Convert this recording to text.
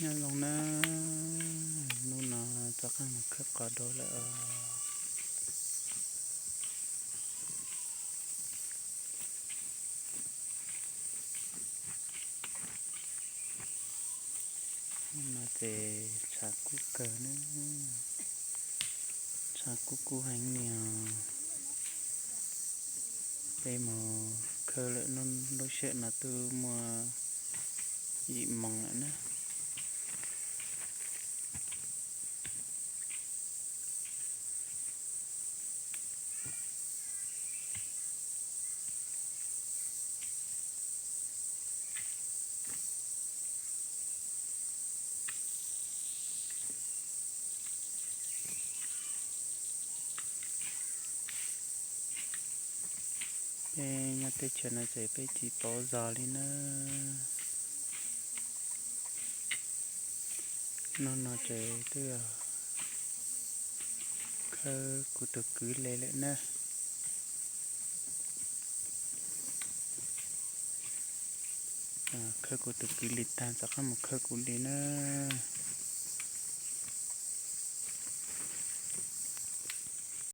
Nyob zoo na, hnub no rov qab mus khawb qos dua lawm os. Hnub no ces tshav kub kawg na, tshav kub kub heev li os. Peb mus khawb lawm, lub sij hawm no twb muaj yim moos lawm na. Peb nyob teb chaws no ces peb tsis paub zog li na. Hnub no ces twb yog khawb kuv tus kwv li lawm na. Khawb kuv tus kwv li tag rov qab mus khawb kuv li na.